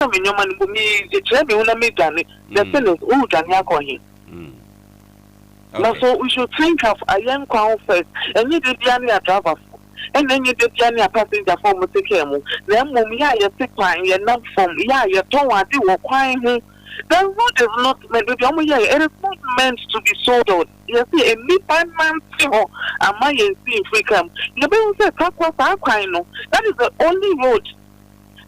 Me nneɛma no mpo mekyerɛ me ho na medwane. The thing is, woredwane akɔ he? Na so we should think of yɛn nkwa ho first. Ɛnyɛ da biara ne adriverfo, ɛna ɛnyɛ da biara ne apassengerfo a wɔte kaa mu, na mmom yɛ a yɛte kwan, yɛnam fam, yɛ a yɛtɔn ade wɔ kwan ho. The road is not meant, baabi a wɔyɛeɛ, it is not meant to be sold on. Yɛse nnipa nnante hɔ amma yɛnsi mfiri kaa mu. Yɛbɛhu sɛ Tarkwa saa kwan no, that is the only road.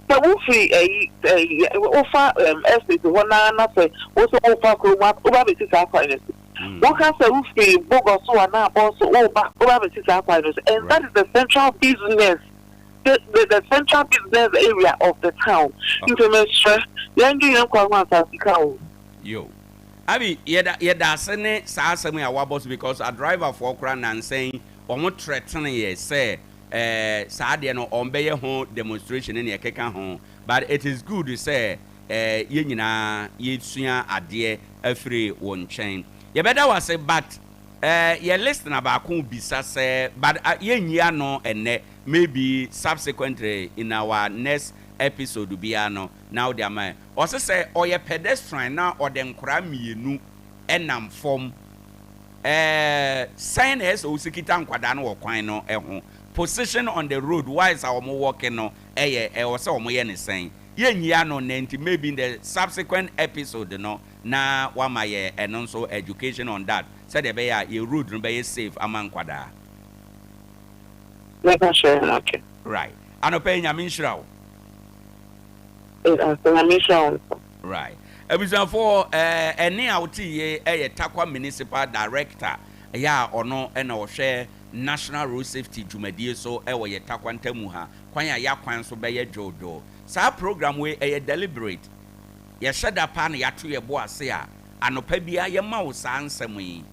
Sɛ wofiri ɛyi ɛyi wofa ɛm estate hɔ naa na sɛ wosɛ wofa kurom a woba abɛsi saa kwan no so. Woka sɛ wofiri Bogoso anaa Abɔso woba woba abɛsi saa kwan no so and that is the central business the the, the central business area of the town. Nti mesrɛ yɛndwe yɛn kwan ho ansa sika o. Yo. Abi, yɛda yɛda ase ne saa asɛm yi a wabɔ so because adriverfoɔ koraa nnansa yi wɔn threaten yɛ sɛ eh, saa adeɛ no wɔn bɛyɛ ho demonstration ne nea ɛkeka ho, but it is good sɛ eh, yɛn nyinaa yɛsua adeɛ afiri wo nkyɛn. Yɛbɛda wo ase, but eh, yɛ listener baako bisa sɛ, but ah, yɛnyi ano ɛnnɛ, maybe subsequently in our next episode biara no na wode ama yɛn. Ɔse sɛ ɔyɛ pedestrian na ɔde nkoraa mmienu nam fam. Ɛɛ sɛn na ɛyɛ sɛ wosi kita nkwadaa no wɔ kwan no ho? Position on the road wise a wɔn wɔke no ɛyɛ ɛwɔ sɛ wɔn yɛ no sɛn? Yɛnyi ano nnɛ nti maybe in the subsequent episode no na wama yɛ ɛno nso education on that sɛdeɛ ɛbɛyɛ a yɛ road no bɛyɛ safe ama nkwadaa. Mɛka kyerɛ no okay. Right. Anɔpa yi Nyame nhyira wo. Medase, Nyame nhyira wo nso. Right. Abusuafoɔ, eh, ɛnne a wote yie yɛ Tarkwa Municipal Director, ɛyɛ a ɔno na ɔhwɛ National Road Safety dwumadie so wɔ yɛ Tarkwa ntamu ha, kwan a y'akwan so bɛyɛ dwoodwoo. Saa program wei ɛyɛ deliberate, yɛhyɛ da paa na y'ato yɛ bo ase a anɔpa biara yɛma wo saa nsɛm yi.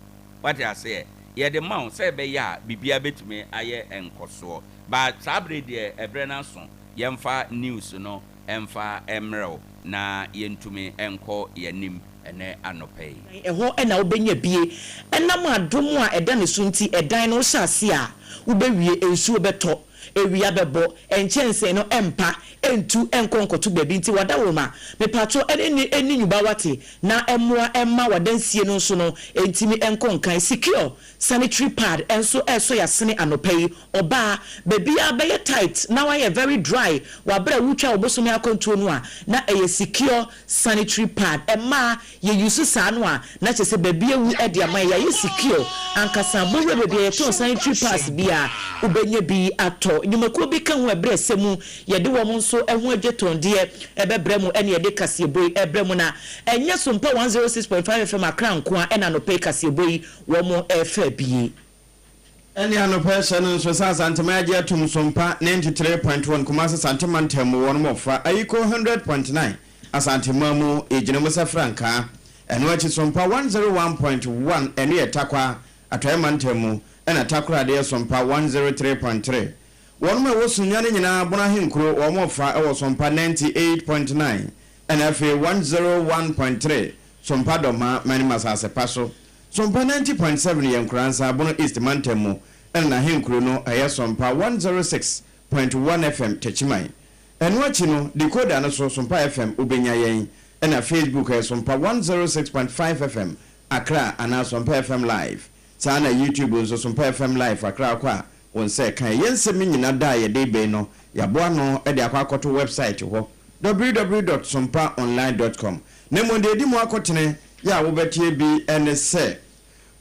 Wate aseɛ? Yɛde ma wo sɛ ɛbɛyɛ a biribiara bɛtumi ayɛ nkɔsoɔ. But saa berɛ yi deɛ ɛberɛ no aso, yɛmfa news no mfa mmrɛ wo na yɛntumi nkɔ yɛn anim ɛnnɛ anɔpa yi. Ɛhɔ na wobɛnya bie. Ɛnam adom a ɛda ne so nti, ɛdan no wohyɛ aseɛ a, wobɛwie, nsuo bɛtɔ, awia bɛbɔ, nkyɛnsee no mpa, ɛntu nkɔ nkɔto baabi nti wadaworoma, mepatwo ɛne ne ɛnni nwuba wate, na ɛmmoa mma wadansie no nso no ɛntumi nkɔ nkan. Secure sanitary pad nso ɛresɔ yasene anɔpa yi, Ɔbaa, baabiara bɛyɛ tight na wayɛ very dry wɔ aberɛ a wotwa wo bosome akwantuo no a, na ɛyɛ secure sanitary pad. Mmaa, yɛ use saa no a, na kyerɛ sɛ baabi awu de ama yɛ, yɛayɛ secure ankasa. Bɔwura baabi a yɛtɔn sanitary pads biara, wobɛnya bi atɔ. Nnwumakuo bi ka ho a ɛberɛ ɛsɛ mu, yɛde wɔn nso ho adwatɔndeɛ bɛbrɛ mo ɛne yɛde kaseɛbɔ yi brɛ mo. Na ɛnyɛ Sompa 106.5 FM Accra nko ara ɛna anɔpa yi kaseɛbɔ yi wɔn refa bie. Ɛne anɔpa ɛhyɛ no nso sɛ Asanteman agye atum Sompa 93.1 Kumasi Asante mantam mu wɔnom ɔfa Ayiko 100.9 Asanteman mu yɛgyina mu sɛ frankaa. Ɛno akyi Sompa 101.1 ɛno yɛ Tarkwa Atɔeɛ mantam mu ɛna Takoradi yɛ Sompa 103.3 Wɔnom a ɛwɔ Sunyani nyinaa Bono Ahenkuro wɔn ɔfa ɛwɔ Sompa 98.9 ɛna afei 101.3 Sompa Dɔma Manim Asase pa so Sompa 90.7 yɛ Nkoransa, Bono East mantam mu ɛna n'ahenkuro no ɛyɛ Sompa 106.1 FM Techiman. Ɛno akyi no, decoder no so Sompa FM wobɛnya yɛn ɛna Facebook ɛyɛ Sompa 106.5 FM Accra anaa Sompa FM Live. Saa na YouTube nso Sompa FM Live Accra wokɔ a wo nsa ɛka yɛn. Yɛn nsɛm nyina da a yɛde reba yi no yɛaboa ano de akɔ akɔto website hɔ www dot sompaonline dot com Na mmom deɛ ɛdi mu akotene yɛ a wobɛteɛ bi ne sɛ,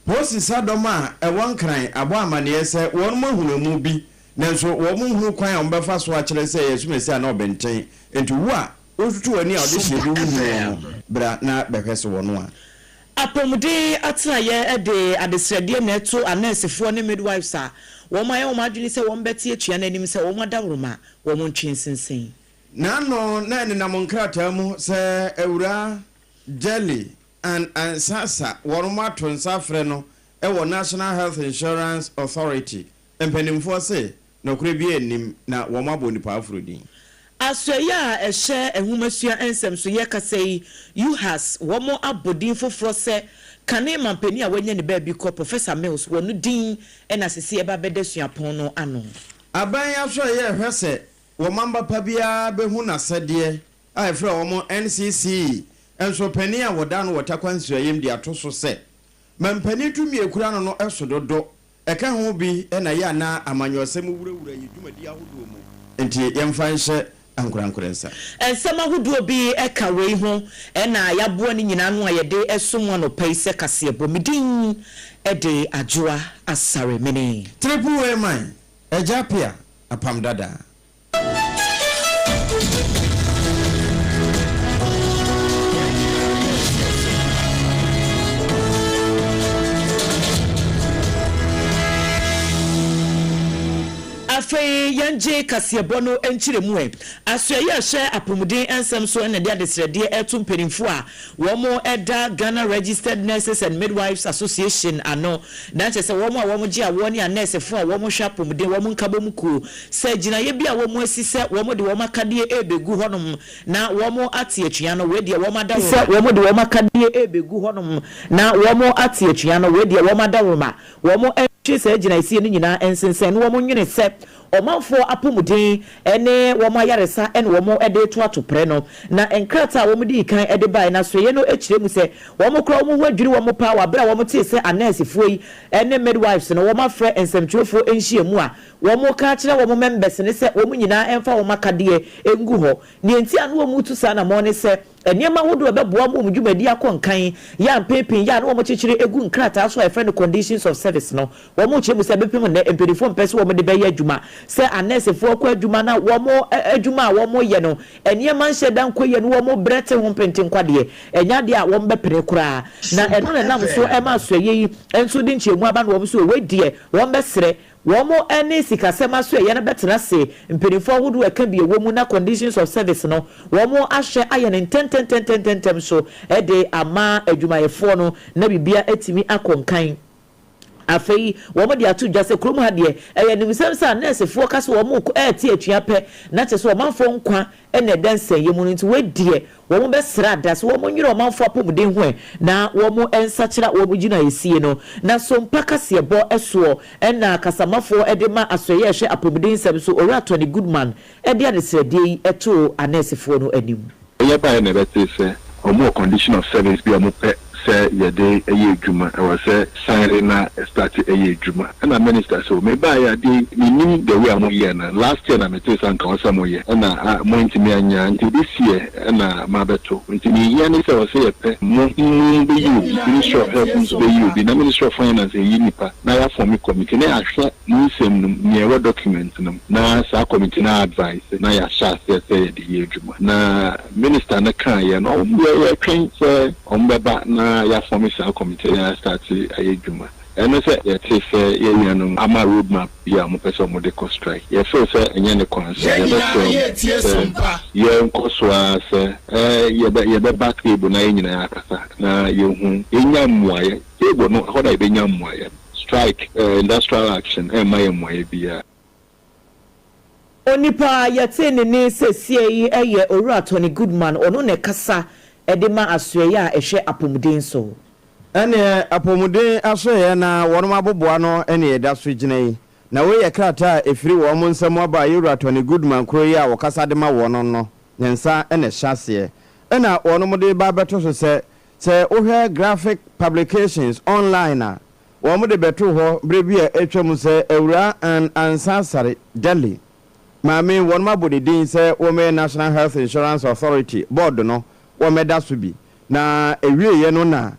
Polisi sadɔm a ɛwɔ Nkran abɔ amaneɛ sɛ wɔnom ahunu amu bi nanso wɔn nhunu kwan a wɔbɛfa so akyerɛ sɛ ɛyɛ asumasi anaa ɔbɛnten. Enti wo a wotutu w'ani a wode hyɛ bi wohunu wɔn no, bra na bɛhwɛ sɛ wɔn a. Apɔmuden atenaeɛ de adesrɛdeɛ na ɛto anɛɛsefoɔ ne midwives a wɔayɛ wɔn adwene sɛ wɔbɛte atua no anim sɛ wɔn adaworoma wɔn ntwe nsensɛn. N'ano na ɛnenam nkrataa mu sɛ Awuraa Jelly Ann Ansasa wɔnom ato nsa afrɛ no wɔ National Health Insurance Authority mpanimfoɔ se nɔkorɛ biara nnim na wɔn abɔ onipa aforo din. Asoɛeɛ a ɛhyɛ nhomasua nsɛmsoyɛ kasa yi, UHAS, wɔn abɔ din foforɔ sɛ kane mampanin a wanya ne baabi kɔ, Professor Mills, wɔ no din na sesei ɛba abɛda suapɔn no ano. Aban asoɛeɛ rehwɛ sɛ Wɔ mamba pa biara bɛhu n'asɛdeɛ a yɛfrɛ wɔn NCC nso panin a wɔda ano wɔ Tarkwa Nsuaem de ato so sɛ, mampanin tumi a ekura no no so dodo. Ɛka ho bi na ɛyɛ a na amanyɔsɛm wurawura yɛn dwumadi ahodoɔ mu, enti yɛmfa nhyɛ ankorankorɛ nsa. Nsɛm ahodoɔ bi ka wei ho na yɛaboa ne nyinaa ano a yɛde som mo anɔpa yi sɛ kaseɛbɔ. Me din de Adwoa Asare Mene. Triple A man, Agya Appiah, Apam Dada. Afei yɛngye kaseɛbɔ no nkyerɛmu ɛ. Asoɛeɛ a ɛhwɛ apomuden nsɛm so na ɛde adesrɛdeɛ reto mpanimfoɔ a wɔda Ghana Registered Nurses and Midwives Association ano, na kyerɛ sɛ wɔn a wɔgye awoɔ ne anɛɛsefoɔ a wɔhwɛ apomuden wɔn nkabom kuo, sɛ gyinaeɛ bi a wɔasi sɛ wɔde wɔn akadeɛ rebɛgu hɔnom na wɔate atua no, wei deɛ wɔn adaworoma. Sɛ wɔde wɔn akadeɛ rebɛgu hɔnom na wɔate atua no, wei deɛ wɔn adaworoma. Wɔntwe saa gyinaesie no nyinaa nsensɛn na wɔnnwene sɛ ɔmanfoɔ apomuden ne wɔn ayaresa na wɔde reto atoprɛ no. Na nkrataa a wɔdii kan de baeɛ no asoɛeɛ no kyerɛ mu sɛ wɔn koraa wɔn ho adwiri wɔn paa wɔ berɛ a wɔtee sɛ anɛɛsefoɔ yi ne midwives no wɔafrɛ nsɛmtwerɛfoɔ nhyiamu a wɔreka akyerɛ wɔn members no sɛ wɔn nyinaa mfa wɔn akadeɛ ngu hɔ. Deɛ nti a na wɔretu saa anammɔn ne sɛ nneɛma ahodoɔ a ɛbɛboa ma wɔn dwumadi akɔ nkan yɛ a mpɛn pii yɛ a na wɔkyekyere gu nkrataa so a yɛfrɛ no conditions of service no. Wɔkyerɛ mu sɛ bɛpem nnɛ, mpanimfoɔ mpɛ sɛ wɔde bɛyɛ adwuma. Sɛ anɛɛsefoɔ kɔ adwuma na wɔn adwuma a wɔyɛ no nneɛma nhyɛ da nkɔ yie na wɔbrɛ te ho mpentenkwa deɛ, ɛnyɛ adeɛ a wɔbɛpene koraa. Na ɛno na ɛnam so ma asoɛeɛ yi nso de nkyerɛmu aba na wɔn nso wei deɛ wɔbɛsrɛ Wɔn ne sikasɛm asoɛeɛ no bɛtena ase, mpanimfoɔ ahodoɔ a ɛka bi wɔ mu na conditions of service no wɔn ahwɛ ayɛ no ntɛntɛntɛntɛntɛm so de ama adwumayɛfoɔ no na biribiara atumi akɔ nkan. Afei wɔde ato dwa sɛ kurom ha deɛ ɛyɛ animsɛm sɛ anɛɛsefoɔ ka sɛ wɔn rete atua pɛ na kyerɛ sɛ ɔmanfoɔ nkwa na ɛda nsɛnyɛ mu no nti wei deɛ wɔn bɛsrɛ ada sɛ wɔn nwene ɔmanfoɔ apɔmuden ho ɛ na wɔn nsakyera wɔn gyinaeɛsie no. Na Sompa kaseɛbɔ soɔ na kasamafoɔ de ma asoɛeɛ a ɛhwɛ apɔmuden nsɛm so Owura Tony Goodman de adesrɛdeɛ yi too anɛɛsefoɔ no anim. Yɛbaeɛ na yɛbɛtee sɛ wɔn wɔ condition of service bi a wɔpɛ sɛ yɛde yɛ adwuma, ɛwɔ sɛ sign na start yɛ adwuma. Ɛna minister sɛ o mebaeɛ adeɛ yi mennim the way a moyɛɛ no, last year na metee sɛ anka ɛwɔ sɛ moyɛ ɛna moantumi anyɛ a nti this year ɛna mabɛto. Nti deɛ ɛhia ne sɛ ɛwɔ sɛ yɛpɛ mo mo bɛyi obi, Ministry of Health nso bɛyi obi na Ministry of Finance ayi nipa na yɛafɔme committee na yɛahwɛ mo nsɛm no mu, nea ɛwɔ document no mu na saa committee no a advise na yɛahyɛ aseɛ sɛ yɛde yɛ adwuma. Na Minister no kaeɛ no, wɔn deɛ yɛtwɛn sɛ wɔn bɛba na yɛafɔme saa committee na yɛastarte ayɛ adwuma. Ɛno sɛ yɛte sɛ yɛn nuanom ama road map bi a wɔpɛ sɛ wɔde kɔ strike. Yɛ feel sɛ ɛnyɛ ne kwan so. Yɛbɛsrɛ wɔn sɛ yɛnkɔ so ara sɛ yɛbɛ yɛbɛba table na yɛn nyinaa yɛakasa na yɛhu yɛnya mmuaeɛ. Table no ɛhɔ na yɛbɛnya mmuaeɛ. Strike, industrial action ɛmma yɛn mmuaeɛ biara. Onipa a yɛtee ne nne seesei yi yɛ Owura Tony Goodman, ɔno na ɛkasa de ma Asoɛeɛ a ɛhwɛ Apɔmuden so. Ɛneɛ apɔmuden asoɛeɛ na wɔnom aboboa no ne ɛda so gyina yi. Na wei yɛ krataa a ɛfiri wɔn nsa mu aba a Yɛwura Tony Goodman koro yi a wɔkasa de ma wɔn no ne nsa na ɛhyɛ aseɛ. Ɛna wɔnom de reba abɛto so sɛ, sɛ wohwɛ Graphic Publications online a, Wɔde bɛtoo hɔ berɛ bi a atwam sɛ Awuraa Ann Ansah Asare Delhi maame wɔnom abɔ ne din sɛ wɔmmɛyɛ National Health Insurance Authority Board no wɔmmɛda so bi na ɛwieɛ no na.